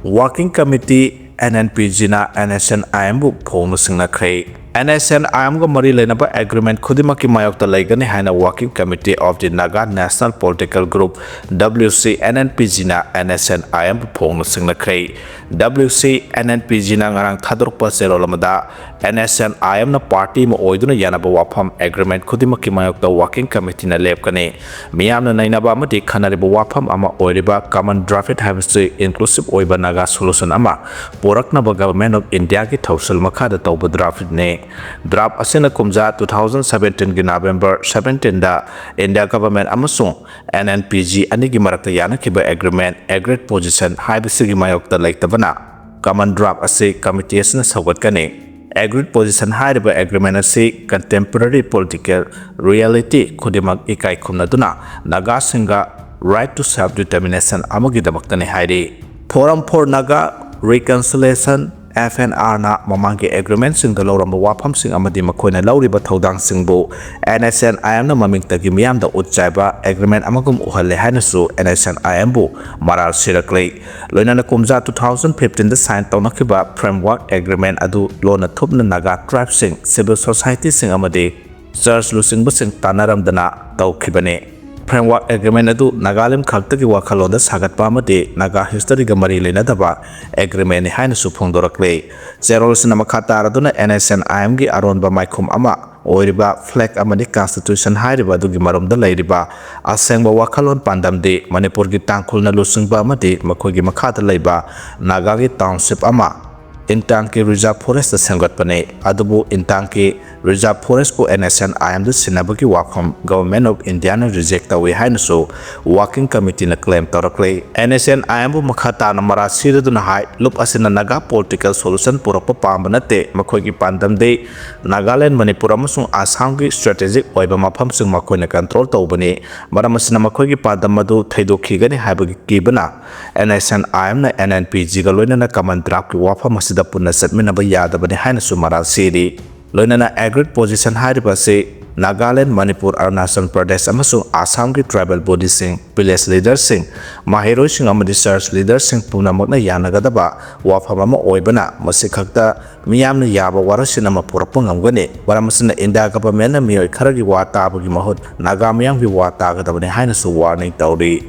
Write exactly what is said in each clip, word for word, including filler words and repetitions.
Working Committee, N N P G ꯅ N S N I M ꯕꯨ ꯐꯣꯡꯅ ꯁꯤꯡꯅꯈ꯭ꯔꯦ꯫ N S N I M ꯒ ꯃꯔꯤ ꯂꯩꯅꯕ agreement ꯈꯨꯗꯤꯡꯃꯛꯀꯤ ꯃꯥꯌꯣꯛꯇ ꯂꯩꯒꯅꯤ ꯍꯥꯏꯅ Working Committee of the Naga National Political Group, W C N N P G ꯅ N S N I M ꯕꯨ ꯐꯣꯡꯅ ꯁꯤꯡꯅꯈ꯭ꯔꯦ꯫ W C N N P G ꯅ ꯉꯔꯥꯡ ꯊꯥꯗꯣꯔꯛꯄ ꯆꯦꯔꯣꯜ ꯑꯃꯗ, N S N I M ꯅ party ꯑꯃ ꯑꯣꯏꯗꯨꯅ ꯌꯥꯅꯕ ꯋꯥꯐꯝ agreement ꯈꯨꯗꯤꯡꯃꯛꯀꯤ ꯃꯥꯌꯣꯛꯇ Working Committee ꯅ ꯂꯦꯞꯀꯅꯤ꯫ ꯃꯤꯌꯥꯝꯅ ꯅꯩꯅꯕ ꯑꯃꯗꯤ ꯈꯟꯅꯔꯤꯕ ꯋꯥꯐꯝ ꯑꯃ ꯑꯣꯏꯔꯤꯕ common draft ꯍꯥꯏꯕꯁꯤ inclusive ꯑꯣꯏꯕ Naga solution ꯑꯃ ꯄꯨꯔꯛꯅꯕ Government of India ꯒꯤ ꯊꯧꯁꯤꯜ ꯃꯈꯥꯗ ꯇꯧꯕ draft ꯅꯤ꯫ Draft ꯑꯁꯤꯅ ꯀꯨꯝꯖꯥ two thousand seventeen ꯒꯤ November seventeen ꯗ India Government ꯑꯃꯁꯨꯡ N N P G ꯑꯅꯤꯒꯤ ꯃꯔꯛꯇ ꯌꯥꯅꯈꯤꯕ agreement, agreed position ꯍꯥꯏꯕꯁꯤꯒꯤ ꯃꯥꯌꯣꯛꯇ ꯂꯩꯇꯕꯅ common draft ꯑꯁꯤ committee ꯑꯁꯤꯅ ꯁꯧꯒꯠꯀꯅꯤ꯫ Agreed position ꯍꯥꯏꯔꯤꯕ agreement ꯑꯁꯤ contemporary political reality ꯈꯨꯗꯤꯡꯃꯛ ꯏꯀꯥꯏ ꯈꯨꯝꯅꯗꯨꯅ ꯅꯥꯒꯥꯁꯤꯡꯒ right to self determination ꯑꯃꯒꯤꯗꯃꯛꯇꯅꯤ ꯍꯥꯏꯔꯤ꯫ Forum for Naga Reconciliation, F N R ꯅ ꯃꯃꯥꯡꯒꯤ agreement ꯁꯤꯡꯗ ꯂꯧꯔꯝꯕ ꯋꯥꯐꯝꯁꯤꯡ ꯑꯃꯗꯤ ꯃꯈꯣꯏꯅ ꯂꯧꯔꯤꯕ ꯊꯧꯗꯥꯡꯁꯤꯡꯕꯨ N S N I M ꯅ ꯃꯃꯤꯡꯇꯒꯤ ꯃꯤꯌꯥꯝꯗ ꯎꯠꯆꯥꯏꯕ agreement ꯑꯃꯒꯨꯝ ꯎꯍꯜꯂꯦ ꯍꯥꯏꯅꯁꯨ N S N I M ꯕꯨ ꯃꯔꯥꯜ ꯁꯤꯔꯛꯂꯦ꯫ ꯂꯣꯏꯅꯅ ꯀꯨꯝꯖꯥ two thousand fifteen ꯗ sign ꯇꯧꯅꯈꯤꯕ framework agreement ꯑꯗꯨ ꯂꯣꯟꯅ ꯊꯨꯞꯅ Naga tribe ꯁꯤꯡ, civil society ꯁꯤꯡ ꯑꯃꯗꯤ church ꯂꯨꯆꯤꯡꯕꯁꯤꯡ ꯇꯥꯟꯅꯔꯝꯗꯅ ꯇꯧꯈꯤꯕꯅꯤ꯫ Framework agreement ꯑꯗꯨ ꯅꯥꯒꯥꯂꯦꯟ ꯈꯛꯇꯒꯤ ꯋꯥꯈꯜꯂꯣꯟꯗ ꯁꯥꯒꯠꯄ ꯑꯃꯗꯤ Naga history ꯒ ꯃꯔꯤ ꯂꯩꯅꯗꯕ agreement ꯅꯤ ꯍꯥꯏꯅꯁꯨ ꯐꯣꯡꯗꯣꯔꯛꯂꯤ꯫ ꯆꯦꯔꯣꯜꯁꯤꯅ ꯃꯈꯥ ꯇꯥꯔꯗꯨꯅ N S N I M ꯒꯤ ꯑꯔꯣꯟꯕ ꯃꯥꯏꯈꯨꯝ ꯑꯃ ꯑꯣꯏꯔꯤꯕ flag ꯑꯃꯗꯤ constitution ꯍꯥꯏꯔꯤꯕ ꯑꯗꯨꯒꯤ ꯃꯔꯨꯝꯗ ꯂꯩꯔꯤꯕ ꯑꯁꯦꯡꯕ ꯋꯥꯈꯜꯂꯣꯟ ꯄꯥꯟꯗꯝꯗꯤ ꯃꯅꯤꯄꯨꯔꯒꯤ ꯇꯥꯡꯈꯨꯜꯅ ꯂꯨꯆꯤꯡꯕ ꯑꯃꯗꯤ ꯃꯈꯣꯏꯒꯤ ꯃꯈꯥꯗ ꯂꯩꯕ ꯅꯥꯒꯥꯒꯤ township ꯑꯃ ꯏꯟꯇꯥꯡꯀꯤ reserve forest ꯇ ꯁꯦꯝꯒꯠꯄꯅꯤ꯫ ꯑꯗꯨꯕꯨ ꯏꯟꯇꯥꯡꯀꯤ reserve forest ꯄꯨ N S N I M ꯗ ꯁꯤꯟꯅꯕꯒꯤ ꯋꯥꯐꯝ Government of India ꯅ reject ꯇꯧꯏ ꯍꯥꯏꯅꯁꯨ Working Committee ꯅ claim ꯇꯧꯔꯛꯂꯤ꯫ N S N I M ꯕꯨ ꯃꯈꯥ ꯇꯥꯅ ꯃꯔꯥ ꯁꯤꯔꯗꯨꯅ ꯍꯥꯏ, ꯂꯨꯞ ꯑꯁꯤꯅ ꯅꯥꯒꯥ political solution ꯄꯨꯔꯛꯄ ꯄꯥꯝꯕ ꯅꯠꯇꯦ, ꯃꯈꯣꯏꯒꯤ ꯄꯥꯟꯗꯝꯗꯤ ꯅꯥꯒꯥꯂꯦꯟ, ꯃꯅꯤꯄꯨꯔ ꯑꯃꯁꯨꯡ ꯑꯁꯥꯝꯒꯤ strategic ꯑꯣꯏꯕ ꯃꯐꯝꯁꯤꯡ ꯃꯈꯣꯏꯅ control ꯇꯧꯕꯅꯤ꯫ ꯃꯔꯝ ꯑꯁꯤꯅ ꯃꯈꯣꯏꯒꯤ ꯄꯥꯟꯗꯝ ꯑꯗꯨ ꯊꯩꯗꯣꯛꯈꯤꯒꯅꯤ ꯍꯥꯏꯕꯒꯤ ꯀꯤꯕꯅ N S N I M ꯅ N N P G ꯒ ꯂꯣꯏꯅꯅ common draft ꯀꯤ ꯋꯥꯐꯝ ꯑꯁꯤꯗ ꯄꯨꯟꯅ ꯆꯠꯃꯤꯟꯅꯕ ꯌꯥꯗꯕꯅꯤ ꯍꯥꯏꯅꯁꯨ ꯃꯔꯥꯜ ꯁꯤꯔꯤ꯫ ꯂꯣꯏꯅꯅ agreed position ꯍꯥꯏꯔꯤꯕ ꯑꯁꯤ ꯅꯥꯒꯥꯂꯦꯟ, ꯃꯅꯤꯄꯨꯔ, ꯑꯔꯨꯅꯥꯆꯜ ꯄ꯭ꯔꯗꯦꯁ ꯑꯃꯁꯨꯡ ꯑꯁꯥꯝꯒꯤ tribal bodyꯁꯤꯡ, village leaderꯁꯤꯡ, ꯃꯍꯩꯔꯣꯏꯁꯤꯡ ꯑꯃꯗꯤ church leaderꯁꯤꯡ ꯄꯨꯝꯅꯃꯛꯅ ꯌꯥꯅꯒꯗꯕ ꯋꯥꯐꯝ ꯑꯃ ꯑꯣꯏꯕꯅ, ꯃꯁꯤ ꯈꯛꯇ ꯃꯤꯌꯥꯝꯅ ꯌꯥꯕ ꯋꯥꯔꯣꯏꯁꯤꯟ ꯑꯃ ꯄꯨꯔꯛꯄ ꯉꯝꯒꯅꯤ꯫ ꯃꯔꯝ ꯑꯁꯤꯅ, ꯏꯟꯗꯤꯌꯥ ꯒꯚꯔꯟꯃꯦꯟꯠꯅ ꯃꯤꯑꯣꯏ ꯈꯔꯒꯤ ꯋꯥ ꯇꯥꯕꯒꯤ ꯃꯍꯨꯠ ꯅꯥꯒꯥ ꯃꯤꯌꯥꯝꯒꯤ ꯋꯥ ꯇꯥꯒꯗꯕꯅꯤ ꯍꯥꯏꯅꯁꯨ warning ꯇꯧꯔꯤ꯫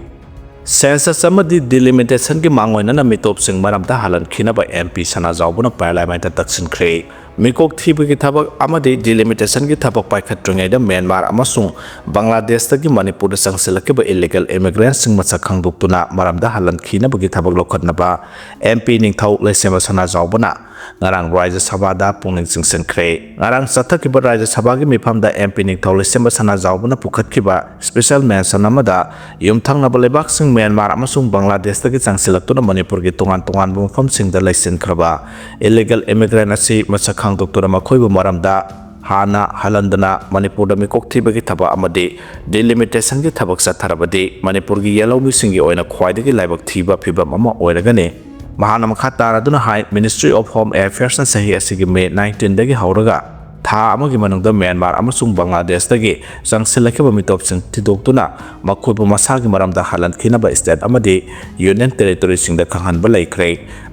Census ꯑꯃꯗꯤ delimitationꯒꯤ ꯃꯥꯡꯑꯣꯏꯅꯅ ꯃꯤꯇꯣꯞꯁꯤꯡ ꯃꯔꯝꯗ ꯍꯜꯍꯟꯈꯤꯅꯕ MP ꯁꯅꯥꯖꯥꯎꯕꯅ ꯄꯥꯔꯂꯤꯌꯥꯃꯦꯟꯠꯇ ꯇꯛꯁꯤꯟꯈ꯭ꯔꯦ꯫ ꯃꯤꯀꯣꯛ ꯊꯤꯕꯒꯤ ꯊꯕꯛ ꯑꯃꯗꯤ delimitationꯒꯤ ꯊꯕꯛ ꯄꯥꯏꯈꯠꯇ꯭ꯔꯤꯉꯩꯗ ꯃ꯭ꯌꯥꯟꯃꯥꯔ ꯑꯃꯁꯨꯡ ꯕꯪꯒ꯭ꯂꯥꯗꯦꯁꯇꯒꯤ ꯃꯅꯤꯄꯨꯔꯗ ꯆꯪꯁꯤꯜꯂꯛꯈꯤꯕ illegal immigrantꯁꯤꯡ ꯃꯁꯛ ꯈꯪꯗꯣꯛꯇꯨꯅ ꯃꯔꯝꯗ ꯍꯜꯍꯟꯈꯤꯅꯕꯒꯤ ꯊꯕꯛ ꯂꯧꯈꯠꯅꯕ MP ꯅꯤꯡꯊꯧ ꯂꯩꯁꯦꯝꯕ ꯁꯅꯥꯖꯥꯎꯕꯅ ꯉꯔꯥꯡ ꯔꯥꯖ꯭ꯌ ꯁꯚꯥꯗ ꯄꯨꯛꯅꯤꯡ ꯆꯤꯡꯁꯤꯟꯈ꯭ꯔꯦ꯫ ꯉꯔꯥꯡ ꯆꯠꯊꯈꯤꯕ ꯔꯥꯖ꯭ꯌ ꯁꯚꯥꯒꯤ ꯃꯤꯐꯝꯗ MP ꯅꯤꯡꯊꯧ ꯂꯩꯁꯦꯝꯕ ꯁꯅꯥꯖꯥꯎꯕꯅ ꯄꯨꯈꯠꯈꯤꯕ special motion ꯑꯃꯗ ꯌꯨꯝꯊꯪꯅꯕ ꯂꯩꯕꯥꯛꯁꯤꯡ ꯃ꯭ꯌꯥꯟꯃꯥꯔ ꯑꯃꯁꯨꯡ ꯕꯪꯒ꯭ꯂꯥꯗꯦꯁꯇꯒꯤ ꯆꯪꯁꯤꯜꯂꯛꯇꯨꯅ ꯃꯅꯤꯄꯨꯔꯒꯤ ꯇꯣꯉꯥꯟ ꯇꯣꯉꯥꯟꯕ ꯃꯐꯝꯁꯤꯡꯗ ꯂꯩꯁꯤꯟꯈ꯭ꯔꯕ illegal immigrant ꯑꯁꯤ ꯃꯁꯛ ꯈꯪꯗꯣꯛꯇꯨꯅ ꯃꯈꯣꯏꯕꯨ ꯃꯔꯝꯗ ꯍꯥꯟꯅ ꯍꯜꯍꯟꯗꯅ ꯃꯅꯤꯄꯨꯔꯗ ꯃꯤꯀꯣꯛ ꯊꯤꯕꯒꯤ ꯊꯕꯛ ꯑꯃꯗꯤ delimitationꯒꯤ ꯊꯕꯛ ꯆꯠꯊꯔꯕꯗꯤ ꯃꯅꯤꯄꯨꯔꯒꯤ ꯌꯦꯜꯍꯧꯃꯤꯁꯤꯡꯒꯤ ꯑꯣꯏꯅ ꯈ꯭ꯋꯥꯏꯗꯒꯤ ꯂꯥꯏꯕꯛ ꯊꯤꯕ ꯐꯤꯚꯝ ꯑꯃ ꯑꯣꯏꯔꯒꯅꯤ꯫ ꯃꯍꯥꯛꯅ ꯃꯈꯥ ꯇꯥꯔꯗꯨꯅ ꯍꯥꯏ, Ministry of Home Affairsꯅ ꯆꯍꯤ ꯑꯁꯤꯒꯤ May nineteenꯗꯒꯤ ꯍꯧꯔꯒ ꯊꯥ ꯑꯃꯒꯤ ꯃꯅꯨꯡꯗ ꯃ꯭ꯌꯥꯟꯃꯥꯔ ꯑꯃꯁꯨꯡ ꯕꯪꯒ꯭ꯂꯥꯗꯦꯁꯇꯒꯤ ꯆꯪꯁꯤꯜꯂꯛꯈꯤꯕ ꯃꯤꯇꯣꯞꯁꯤꯡ ꯊꯤꯗꯣꯛꯇꯨꯅ ꯃꯈꯣꯏꯕꯨ ꯃꯁꯥꯒꯤ ꯃꯔꯝꯗ ꯍꯜꯍꯟꯈꯤꯅꯕ state ꯑꯃꯗꯤ union territoryꯁꯤꯡꯗ ꯈꯪꯍꯟꯕ ꯂꯩꯈ꯭ꯔꯦ꯫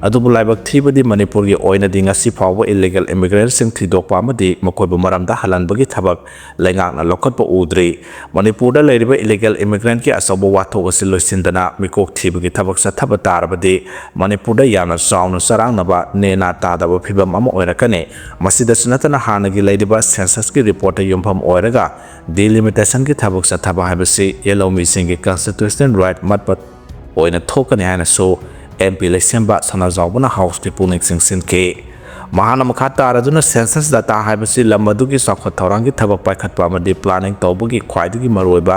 ꯑꯗꯨꯕꯨ ꯂꯥꯏꯕꯛ ꯊꯤꯕꯗꯤ ꯃꯅꯤꯄꯨꯔꯒꯤ ꯑꯣꯏꯅꯗꯤ ꯉꯁꯤ ꯐꯥꯎꯕ illegal immigrantꯁꯤꯡ ꯊꯤꯗꯣꯛꯄ ꯑꯃꯗꯤ ꯃꯈꯣꯏꯕꯨ ꯃꯔꯝꯗ ꯍꯜꯍꯟꯕꯒꯤ ꯊꯕꯛ ꯂꯩꯉꯥꯛꯅ ꯂꯧꯈꯠꯄ ꯎꯗ꯭ꯔꯤ꯫ ꯃꯅꯤꯄꯨꯔꯗ ꯂꯩꯔꯤꯕ illegal immigrantꯀꯤ ꯑꯆꯧꯕ ꯋꯥꯊꯣꯛ ꯑꯁꯤ ꯂꯣꯏꯁꯤꯟꯗꯅ ꯃꯤꯀꯣꯛ ꯊꯤꯕꯒꯤ ꯊꯕꯛ ꯆꯠꯊꯕ ꯇꯥꯔꯕꯗꯤ ꯃꯅꯤꯄꯨꯔꯗ ꯌꯥꯝꯅ ꯆꯥꯎꯅ ꯆꯔꯥꯡꯅꯕ ꯅꯦꯅꯥ ꯇꯥꯗꯕ ꯐꯤꯚꯝ ꯑꯃ ꯑꯣꯏꯔꯛꯀꯅꯤ꯫ ꯃꯁꯤꯗꯁꯨ ꯅꯠꯇꯅ ꯍꯥꯟꯅꯒꯤ ꯂꯩꯔꯤꯕ censusꯀꯤ reportꯇ ꯌꯨꯝꯐꯝ ꯑꯣꯏꯔꯒ delimitationꯒꯤ ꯊꯕꯛ ꯆꯠꯊꯕ ꯍꯥꯏꯕꯁꯤ ꯌꯦꯜꯍꯧꯃꯤꯁꯤꯡꯒꯤ constitutional right ꯃꯠꯄ ꯑꯣꯏꯅ ꯊꯣꯛꯀꯅꯤ ꯍꯥꯏꯅꯁꯨ MP ꯂꯩꯁꯦꯝꯕ ꯁꯅꯥꯖꯥꯎꯕꯅ Houseꯀꯤ ꯄꯨꯛꯅꯤꯡ ꯆꯤꯡꯁꯤꯟꯈꯤ꯫ ꯃꯍꯥꯛꯅ ꯃꯈꯥ ꯇꯥꯔꯗꯨꯅ census data ꯍꯥꯏꯕꯁꯤ ꯂꯝ ꯑꯗꯨꯒꯤ ꯆꯥꯎꯈꯠ ꯊꯧꯔꯥꯡꯒꯤ ꯊꯕꯛ ꯄꯥꯏꯈꯠꯄ ꯑꯃꯗꯤ planning ꯇꯧꯕꯒꯤ ꯈ꯭ꯋꯥꯏꯗꯒꯤ ꯃꯔꯨꯑꯣꯏꯕ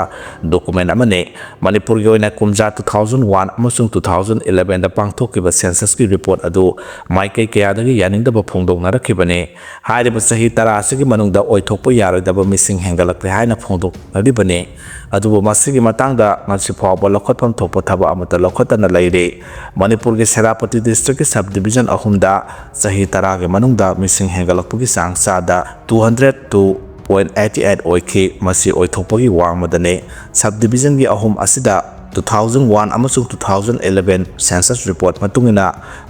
document ꯑꯃꯅꯤ꯫ ꯃꯅꯤꯄꯨꯔꯒꯤ ꯑꯣꯏꯅ ꯀꯨꯝꯖꯥ two thousand one ꯑꯃꯁꯨꯡ two thousand elevenꯗ ꯄꯥꯡꯊꯣꯛꯈꯤꯕ censusꯀꯤ report ꯑꯗꯨ ꯃꯥꯏꯀꯩ ꯀꯌꯥꯗꯒꯤ ꯌꯥꯅꯤꯡꯗꯕ ꯐꯣꯡꯗꯣꯛꯅꯔꯛꯈꯤꯕꯅꯤ꯫ ꯍꯥꯏꯔꯤꯕ ꯆꯍꯤ ꯇꯔꯥ ꯑꯁꯤꯒꯤ ꯃꯅꯨꯡꯗ ꯑꯣꯏꯊꯣꯛꯄ ꯌꯥꯔꯣꯏꯗꯕ ꯃꯤꯁꯤꯡ ꯍꯦꯟꯒꯠꯂꯛꯂꯦ ꯍꯥꯏꯅ ꯐꯣꯡꯗꯣꯛꯅꯔꯤꯕꯅꯤ꯫ ꯑꯗꯨꯕꯨ ꯃꯁꯤꯒꯤ ꯃꯇꯥꯡꯗ ꯉꯁꯤ ꯐꯥꯎꯕ ꯂꯧꯈꯠꯐꯝ ꯊꯣꯛꯄ ꯊꯕꯛ ꯑꯃꯠꯇ ꯂꯧꯈꯠꯇꯅ ꯂꯩꯔꯤ꯫ ꯃꯅꯤꯄꯨꯔꯒꯤ ꯁꯦꯅꯥꯄꯇꯤ districtꯀꯤ sub division ꯑꯍꯨꯝꯗ ꯆꯍꯤ ꯇꯔꯥꯒꯤ ꯃꯅꯨꯡꯗ ꯃꯤꯁꯤꯡ ꯍꯦꯟꯒꯠꯂꯛꯄꯒꯤ ꯆꯥꯡ ꯆꯥꯗ two hundred to point eighty eight ꯑꯣꯏꯈꯤ꯫ ꯃꯁꯤ ꯑꯣꯏꯊꯣꯛꯄꯒꯤ ꯋꯥꯡꯃꯗꯅꯤ꯫ Subdivision ꯒꯤ ꯑꯍꯨꯝ ꯑꯁꯤꯗ two thousand one ꯑꯃꯁꯨꯡ two thousand eleven census report ꯃꯇꯨꯡ ꯏꯟꯅ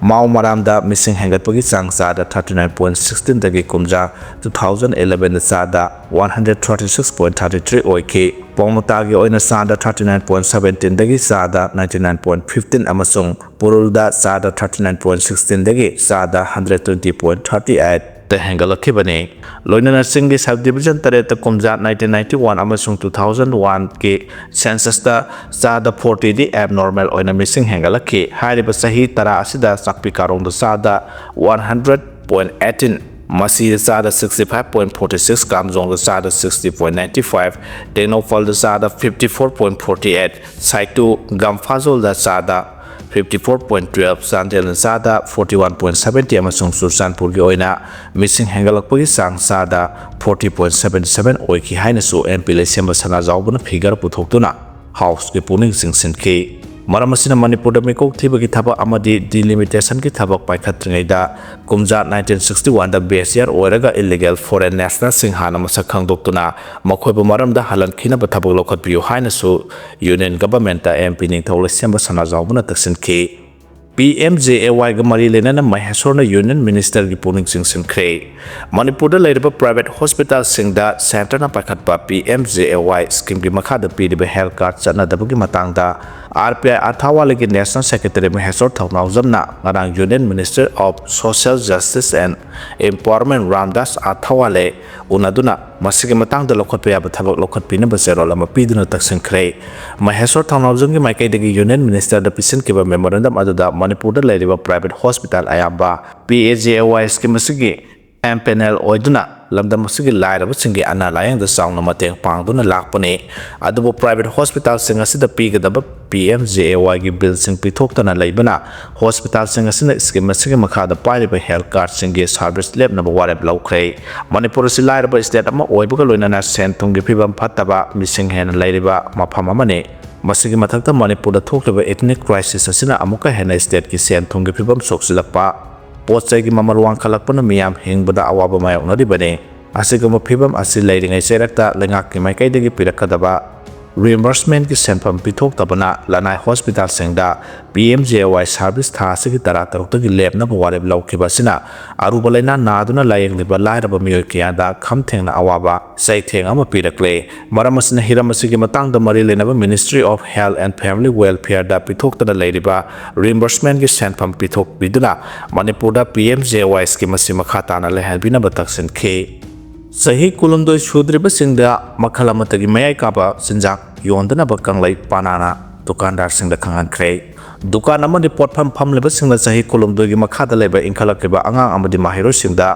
ꯃꯥꯎ ꯃꯔꯥꯝꯗ ꯃꯤꯁꯤꯡ ꯍꯦꯟꯒꯠꯄꯒꯤ ꯆꯥꯡ ꯆꯥꯗ thirty nine point sixteen ꯗꯒꯤ ꯀꯨꯝꯖꯥ two thousand eleven ꯗ ꯆꯥꯗ one hundred thirty six point thirty three ꯑꯣꯏꯈꯤ꯫ ꯄꯥꯎꯃꯇꯥꯒꯤ ꯑꯣꯏꯅ ꯆꯥꯗ thirty nine point seventeen ꯗꯒꯤ ꯆꯥꯗ ninety nine point fifteen ꯑꯃꯁꯨꯡ ꯄꯨꯔꯨꯜꯗ ꯆꯥꯗ thirty nine point sixteen ꯗꯒꯤ ꯆꯥꯗ hundred twenty point thirty eight ꯇ ꯍꯦꯟꯒꯠꯂꯛꯈꯤꯕꯅꯤ꯫ ꯂꯣꯏꯅꯅ ꯆꯤꯡꯒꯤ subdivision ꯇꯔꯦꯠꯇ ꯀꯨꯝꯖꯥ nineteen ninety one ꯑꯃꯁꯨꯡ two thousand one ꯒꯤ census ꯇ ꯆꯥꯗ forty ꯗꯤ abnormal ꯑꯣꯏꯅ ꯃꯤꯁꯤꯡ ꯍꯦꯟꯒꯠꯂꯛꯈꯤ꯫ ꯍꯥꯏꯔꯤꯕ ꯆꯍꯤ ꯇꯔꯥ ꯑꯁꯤꯗ ꯆꯥꯛꯄꯤ ꯀꯥꯔꯣꯡꯗ ꯆꯥꯗ one hundred point eighteen, ꯃꯁꯤꯗ ꯆꯥꯗ sixty five point forty six, ꯀꯥꯝꯖꯣꯡꯗ ꯆꯥꯗ sixty point ninety five, ꯇꯦꯡꯅꯧꯄꯜꯗ ꯆꯥꯗ fifty four point forty eight, ꯁꯥꯏꯇꯨ ꯒꯝꯐꯥꯖꯣꯜꯗ ꯆꯥꯗ fifty four point twelve, ꯆꯥꯟꯗꯦꯜꯅ ꯆꯥꯗ forty one point seventy ꯑꯃꯁꯨꯡ ꯆꯨꯔꯆꯥꯟꯄꯨꯔꯒꯤ ꯑꯣꯏꯅ ꯃꯤꯁꯤꯡ ꯍꯦꯟꯒꯠꯂꯛꯄꯒꯤ ꯆꯥꯡ ꯆꯥꯗ forty point seventy seven ꯑꯣꯏꯈꯤ ꯍꯥꯏꯅꯁꯨ MP ꯂꯩꯁꯦꯝꯕ ꯁꯅꯥꯖꯥꯎꯕꯅ figure ꯄꯨꯊꯣꯛꯇꯨꯅ House ꯀꯤ ꯄꯨꯛꯅꯤꯡ ꯆꯤꯡꯁꯤꯟꯈꯤ꯫ ꯃꯔꯝ ꯑꯁꯤꯅ ꯃꯅꯤꯄꯨꯔꯗ ꯃꯤꯀꯣꯛ ꯊꯤꯕꯒꯤ ꯊꯕꯛ ꯑꯃꯗꯤ delimitation ꯒꯤ ꯊꯕꯛ ꯄꯥꯏꯈꯠꯇ꯭ꯔꯤꯉꯩꯗ ꯀꯨꯝꯖꯥ nineteen sixty one ꯗ base year ꯑꯣꯏꯔꯒ illegal foreign national ꯁꯤꯡ ꯍꯥꯟꯅ ꯃꯁꯛ ꯈꯪꯗꯣꯛꯇꯨꯅ ꯃꯈꯣꯏꯕꯨ ꯃꯔꯝꯗ ꯍꯜꯍꯟꯈꯤꯅꯕ ꯊꯕꯛ ꯂꯧꯈꯠꯄꯤꯌꯨ ꯍꯥꯏꯅꯁꯨ Union Government ꯇ MP ꯅꯤꯡꯊꯧ ꯂꯩꯁꯦꯝꯕ ꯁꯅꯥꯖꯥꯎꯕꯅ ꯇꯛꯁꯤꯟꯈꯤ꯫ PMJAY ꯒ ꯃꯔꯤ ꯂꯩꯅꯅ ꯃꯍꯦꯁꯣꯔꯅ Union Minister ꯒꯤ ꯄꯨꯛꯅꯤꯡ ꯆꯤꯡꯁꯤꯟꯈ꯭ꯔꯦ꯫ ꯃꯅꯤꯄꯨꯔꯗ ꯂꯩꯔꯤꯕ private hospital ꯁꯤꯡꯗ Centre ꯅ ꯄꯥꯏꯈꯠꯄ PMJAY scheme ꯒꯤ ꯃꯈꯥꯗ ꯄꯤꯔꯤꯕ health card ꯆꯠꯅꯗꯕꯒꯤ ꯃꯇꯥꯡꯗ RPI ꯑꯊꯥꯋꯥꯂꯦꯒꯤ National Secretary ꯃꯍꯦꯁꯣꯔ ꯊꯧꯅꯥꯎꯖꯝꯅ ꯉꯔꯥꯡ Union Minister of Social Justice and Empowerment Ramdas ꯑꯊꯥꯋꯥꯂꯦ ꯎꯅꯗꯨꯅ ꯃꯁꯤꯒꯤ ꯃꯇꯥꯡꯗ ꯂꯧꯈꯠꯄ ꯌꯥꯕ ꯊꯕꯛ ꯂꯧꯈꯠꯄꯤꯅꯕ ꯆꯦꯔꯣꯜ ꯑꯃ ꯄꯤꯗꯨꯅ ꯇꯛꯁꯤꯟꯈ꯭ꯔꯦ꯫ ꯃꯍꯦꯁꯣꯔ ꯊꯧꯅꯥꯎꯖꯝꯒꯤ ꯃꯥꯏꯀꯩꯗꯒꯤ Union Minister ꯗ ꯄꯤꯁꯤꯟꯈꯤꯕ memorandum ꯑꯗꯨꯗ ꯃꯅꯤꯄꯨꯔꯗ ꯂꯩꯔꯤꯕ private hospital ꯑꯌꯥꯝꯕ PAJAY scheme ꯑꯁꯤꯒꯤ empanel ꯑꯣꯏꯗꯨꯅ ꯂꯝꯗꯝ ꯑꯁꯤꯒꯤ ꯂꯥꯏꯔꯕꯁꯤꯡꯒꯤ ꯑꯅꯥ ꯂꯥꯌꯦꯡꯗ ꯆꯥꯎꯅ ꯃꯇꯦꯡ ꯄꯥꯡꯗꯨꯅ ꯂꯥꯛꯄꯅꯤ꯫ ꯑꯗꯨꯕꯨ private hospital ꯁꯤꯡ ꯑꯁꯤꯗ ꯄꯤꯒꯗꯕ PMJAY ꯒꯤ bill ꯁꯤꯡ ꯄꯤꯊꯣꯛꯇꯅ ꯂꯩꯕꯅ hospital ꯁꯤꯡ ꯑꯁꯤꯅ scheme ꯑꯁꯤꯒꯤ ꯃꯈꯥꯗ ꯄꯥꯏꯔꯤꯕ health card ꯁꯤꯡꯒꯤ service ꯂꯦꯞꯅꯕ ꯋꯥꯔꯦꯞ ꯂꯧꯈ꯭ꯔꯦ꯫ ꯃꯅꯤꯄꯨꯔ ꯑꯁꯤ ꯂꯥꯏꯔꯕ state ꯑꯃ ꯑꯣꯏꯕꯒ ꯂꯣꯏꯅꯅ ꯁꯦꯟ ꯊꯨꯝꯒꯤ ꯐꯤꯕꯝ ꯐꯠꯇꯕ, ꯃꯤꯁꯤꯡ ꯍꯦꯟꯅ ꯂꯩꯔꯤꯕ ꯃꯐꯝ ꯑꯃꯅꯤ꯫ ꯃꯁꯤꯒꯤ ꯃꯊꯛꯇ ꯃꯅꯤꯄꯨꯔꯗ ꯊꯣꯛꯂꯤꯕ ethnic crisis ꯑꯁꯤꯅ ꯑꯃꯨꯛꯀ ꯍꯦꯟꯅ state ꯀꯤ ꯁꯦꯟ ꯊꯨꯝꯒꯤ ꯐꯤꯕꯝ ꯁꯣꯛꯆꯤꯜꯂꯛꯄ, ꯄꯣꯠ ꯆꯩꯒꯤ ꯃꯃꯜ ꯋꯥꯡꯈꯠꯂꯛꯄꯅ ꯃꯤꯌꯥꯝ ꯍꯤꯡꯕꯗ ꯑꯋꯥꯕ ꯃꯥꯌꯣꯛꯅꯔꯤꯕꯅꯤ꯫ ꯑꯁꯤꯒꯨꯝꯕ ꯐꯤꯕꯝ ꯑꯁꯤ ꯂꯩꯔꯤꯉꯩ ꯆꯩꯔꯛꯇ ꯂꯩꯉꯥꯛꯀꯤ ꯃꯥꯏꯀꯩꯗꯒꯤ ꯄꯤꯔꯛꯀꯗꯕ reimbursementꯀꯤ ꯁꯦꯟꯐꯝ ꯄꯤꯊꯣꯛꯇꯕꯅ ꯂꯅꯥꯏ ꯍꯣꯁꯄꯤꯇꯥꯜꯁꯤꯡꯗ P M J A Y service ꯊꯥ ꯑꯁꯤꯒꯤ ꯇꯔꯥ ꯇꯔꯨꯛꯇꯒꯤ ꯂꯦꯞꯅꯕ ꯋꯥꯔꯦꯞ ꯂꯧꯈꯤꯕ ꯑꯁꯤꯅ ꯑꯔꯨꯕ ꯂꯩꯅꯥ ꯅꯥꯗꯨꯅ ꯂꯥꯌꯦꯡꯂꯤꯕ ꯂꯥꯏꯔꯕ ꯃꯤꯑꯣꯏ ꯀꯌꯥꯗ ꯈꯝ ꯊꯦꯡꯅ ꯑꯋꯥꯕ ꯆꯩꯊꯦꯡ ꯑꯃ ꯄꯤꯔꯛꯂꯦ꯫ ꯃꯔꯝ ꯑꯁꯤꯅ ꯍꯤꯔꯝ ꯑꯁꯤꯒꯤ ꯃꯇꯥꯡꯗ ꯃꯔꯤ ꯂꯩꯅꯕ Ministry of Health and Family Welfareꯗ ꯄꯤꯊꯣꯛꯇꯅ ꯂꯩꯔꯤꯕ reimbursementꯀꯤ ꯁꯦꯟꯐꯝ ꯄꯤꯊꯣꯛꯄꯤꯗꯨꯅ ꯃꯅꯤꯄꯨꯔꯗ P M J A Y scheme ꯑꯁꯤ ꯃꯈꯥ ꯇꯥꯅ ꯂꯩꯍꯟꯕꯤꯅꯕ ꯇꯛꯁꯤꯟꯈꯤ꯫ ꯆꯍꯤ ꯀꯨꯟꯍꯨꯝꯗꯣꯏ ꯁꯨꯗ꯭ꯔꯤꯕꯁꯤꯡꯗ ꯃꯈꯜ ꯑꯃꯠꯇꯒꯤ ꯃꯌꯥꯏ ꯀꯥꯕ ꯆꯤꯟꯖꯥꯛ ꯌꯣꯟꯗꯅꯕ ꯀꯪꯂꯩ ꯄꯥꯅꯥꯅ ꯗꯨꯀꯥꯟꯗꯥꯔꯁꯤꯡꯗ ꯈꯪꯍꯟꯈ꯭ꯔꯦ꯫ ꯗꯨꯀꯥꯟ ꯑꯃꯗꯤ ꯄꯣꯠꯐꯝ ꯐꯝꯂꯤꯕꯁꯤꯡꯅ ꯆꯍꯤ ꯀꯨꯟꯍꯨꯝꯗꯣꯏꯒꯤ ꯃꯈꯥꯗ ꯂꯩꯕ ꯏꯟꯈꯠꯂꯛꯂꯤꯕ ꯑꯉꯥꯡ ꯑꯃꯗꯤ ꯃꯍꯩꯔꯣꯏꯁꯤꯡꯗ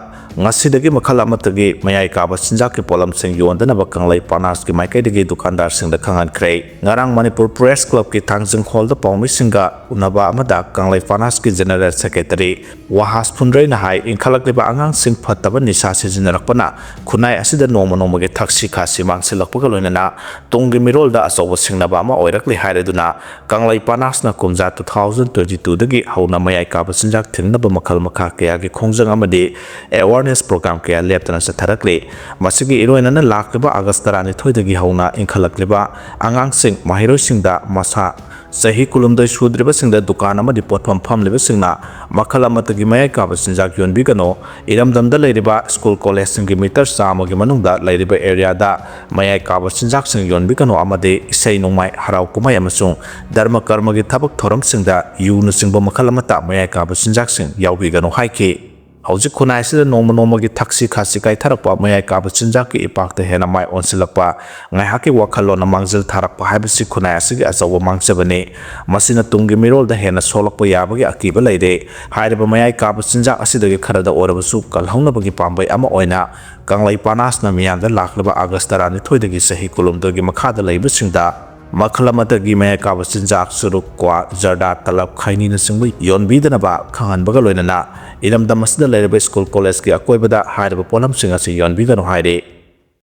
ꯉꯁꯤꯗꯒꯤ ꯃꯈꯜ ꯑꯃꯠꯇꯒꯤ ꯃꯌꯥꯏ ꯀꯥꯕ ꯆꯤꯟꯖꯥꯛꯀꯤ ꯄꯣꯠꯂꯝꯁꯤꯡ ꯌꯣꯟꯗꯅꯕ ꯀꯪꯂꯩ ꯄꯥꯅꯥꯁꯀꯤ ꯃꯥꯏꯀꯩꯗꯒꯤ ꯗꯨꯀꯥꯟꯗꯥꯔꯁꯤꯡꯗ ꯈꯪꯍꯟꯈ꯭ꯔꯦ꯫ ꯉꯔꯥꯡ ꯃꯅꯤꯄꯨꯔ Press Clubꯀꯤ ꯊꯥꯡꯖꯤꯡ ꯍꯣꯜꯗ ꯄꯥꯎꯃꯤꯁꯤꯡꯒ ꯎꯅꯕ ꯑꯃꯗ ꯀꯪꯂꯩ ꯄꯥꯅꯥꯁꯀꯤ General Secretary ꯋꯥꯍꯥꯁ ꯐꯨꯟꯗ꯭ꯔꯩꯅ ꯍꯥꯏ, ꯏꯟꯈꯠꯂꯛꯂꯤꯕ ꯑꯉꯥꯡꯁꯤꯡ ꯐꯠꯇꯕ ꯅꯤꯁꯥ ꯁꯤꯖꯤꯟꯅꯔꯛꯄꯅ ꯈꯨꯟꯅꯥꯏ ꯑꯁꯤꯗ ꯅꯣꯡꯃ ꯅꯣꯡꯃꯒꯤ ꯊꯛꯁꯤ ꯈꯥꯁꯤ ꯃꯥꯡꯁꯤꯜꯂꯛꯄꯒ ꯂꯣꯏꯅꯅ ꯇꯨꯡꯒꯤ ꯃꯤꯔꯣꯜꯗ ꯑꯆꯧꯕ ꯁꯤꯡꯅꯕ ꯑꯃ ꯑꯣꯏꯔꯛꯂꯤ ꯍꯥꯏꯔꯗꯨꯅ ꯀꯪꯂꯩ ꯄꯥꯅꯥꯁꯅ ꯀꯨꯝꯖꯥ two thousand twenty twoꯗꯒꯤ ꯍꯧꯅ ꯃꯌꯥꯏ ꯀꯥꯕ ꯆꯤꯟꯖꯥꯛ ꯊꯤꯡꯅꯕ ꯃꯈꯜ ꯃꯈꯥ ꯀꯌꯥꯒꯤ ꯈꯣꯡꯖꯪ ꯑꯃꯗꯤ awareness program ꯀꯌꯥ ꯂꯦꯞꯇꯅ ꯆꯠꯊꯔꯛꯂꯤ꯫ ꯃꯁꯤꯒꯤ ꯏꯔꯣꯏꯅꯅ ꯂꯥꯛꯂꯤꯕ August ꯇꯔꯥꯅꯤꯊꯣꯏꯗꯒꯤ ꯍꯧꯅ ꯏꯟꯈꯠꯂꯛꯂꯤꯕ ꯑꯉꯥꯡꯁꯤꯡ, ꯃꯍꯩꯔꯣꯏꯁꯤꯡꯗ ꯃꯁꯥ ꯆꯍꯤ ꯀꯨꯟꯍꯨꯝꯗꯣꯏ ꯁꯨꯗ꯭ꯔꯤꯕꯁꯤꯡꯗ ꯗꯨꯀꯥꯟ ꯑꯃꯗꯤ ꯄꯣꯠꯐꯝ ꯐꯝꯂꯤꯕꯁꯤꯡꯅ ꯃꯈꯜ ꯑꯃꯠꯇꯒꯤ ꯃꯌꯥꯏ ꯀꯥꯕ ꯆꯤꯟꯖꯥꯛ ꯌꯣꯟꯕꯤꯒꯅꯨ, ꯏꯔꯝꯗꯝꯗ ꯂꯩꯔꯤꯕ ꯁ꯭ꯀꯨꯜ ꯀꯣꯂꯦꯖꯁꯤꯡꯒꯤ ꯃꯤꯇꯔ ꯆꯥꯝꯃꯒꯤ ꯃꯅꯨꯡꯗ ꯂꯩꯔꯤꯕ ꯑꯦꯔꯤꯌꯥꯗ ꯃꯌꯥꯏ ꯀꯥꯕ ꯆꯤꯟꯖꯥꯛꯁꯤꯡ ꯌꯣꯟꯕꯤꯒꯅꯨ ꯑꯃꯗꯤ ꯏꯁꯩ ꯅꯣꯡꯃꯥꯏ, ꯍꯔꯥꯎ ꯀꯨꯝꯍꯩ ꯑꯃꯁꯨꯡ ꯙꯔꯃ ꯀꯔꯃꯒꯤ ꯊꯕꯛ ꯊꯧꯔꯝꯁꯤꯡꯗ ꯌꯨꯅꯆꯤꯡꯕ ꯃꯈꯜ ꯑꯃꯠꯇ ꯃꯌꯥꯏ ꯀꯥꯕ ꯆꯤꯟꯖꯥꯛꯁꯤꯡ ꯌꯥꯎꯕꯤꯒꯅꯨ ꯍꯥꯏꯈꯤ꯫ ꯍꯧꯖꯤꯛ ꯈꯨꯟꯅꯥꯏ ꯑꯁꯤꯗ ꯅꯣꯡꯃ ꯅꯣꯡꯃꯒꯤ ꯊꯛꯁꯤ ꯈꯥꯁꯤ ꯀꯥꯏꯊꯔꯛꯄ, ꯃꯌꯥꯏ ꯀꯥꯕ ꯆꯤꯟꯖꯥꯛꯀꯤ ꯏꯄꯥꯛꯇ ꯍꯦꯟꯅ ꯃꯥꯏ ꯑꯣꯟꯁꯤꯜꯂꯛꯄ, ꯉꯥꯏꯍꯥꯛꯀꯤ ꯋꯥꯈꯜꯂꯣꯟꯅ ꯃꯥꯡꯖꯤꯜ ꯊꯥꯔꯛꯄ ꯍꯥꯏꯕꯁꯤ ꯈꯨꯟꯅꯥꯏ ꯑꯁꯤꯒꯤ ꯑꯆꯧꯕ ꯃꯥꯡꯖꯕꯅꯤ꯫ ꯃꯁꯤꯅ ꯇꯨꯡꯒꯤ ꯃꯤꯔꯣꯜꯗ ꯍꯦꯟꯅ ꯁꯣꯛꯂꯛꯄ ꯌꯥꯕꯒꯤ ꯑꯀꯤꯕ ꯂꯩꯔꯦ꯫ ꯍꯥꯏꯔꯤꯕ ꯃꯌꯥꯏ ꯀꯥꯕ ꯆꯤꯟꯖꯥꯛ ꯑꯁꯤꯗꯒꯤ ꯈꯔꯗ ꯑꯣꯏꯔꯕꯁꯨ ꯀꯜꯍꯧꯅꯕꯒꯤ ꯄꯥꯝꯕꯩ ꯑꯃ ꯑꯣꯏꯅ ꯀꯪꯂꯩ ꯄꯥꯅꯥꯁꯅ ꯃꯤꯌꯥꯝꯗ ꯂꯥꯛꯂꯤꯕ August ꯇꯔꯥꯅꯤꯊꯣꯏꯗꯒꯤ ꯆꯍꯤ ꯀꯨꯟꯍꯨꯝꯗꯣꯏꯒꯤ ꯃꯈꯥꯗ ꯂꯩꯕꯁꯤꯡꯗ ꯃꯈꯜ ꯑꯃꯠꯇꯒꯤ ꯃꯌꯥꯏ ꯀꯥꯕ ꯆꯤꯟꯖꯥꯛ, ꯆꯨꯔꯨꯞ, ꯀ꯭ꯋꯥ, ꯖꯔꯗꯥ, ꯇꯂꯞ, ꯈꯩꯅꯤꯅꯆꯤꯡꯕ ꯌꯣꯟꯕꯤꯗꯅꯕ ꯈꯪꯍꯟꯕꯒ ꯂꯣꯏꯅꯅ ꯏꯔꯝꯗꯝ ꯑꯁꯤꯗ ꯂꯩꯔꯤꯕ ꯁ꯭ꯀꯨꯜ ꯀꯣꯂꯦꯖꯀꯤ ꯑꯀꯣꯏꯕꯗ ꯍꯥꯏꯔꯤꯕ ꯄꯣꯠꯂꯝꯁꯤꯡ ꯑꯁꯤ ꯌꯣꯟꯕꯤꯒꯅꯨ ꯍꯥꯏꯔꯤ꯫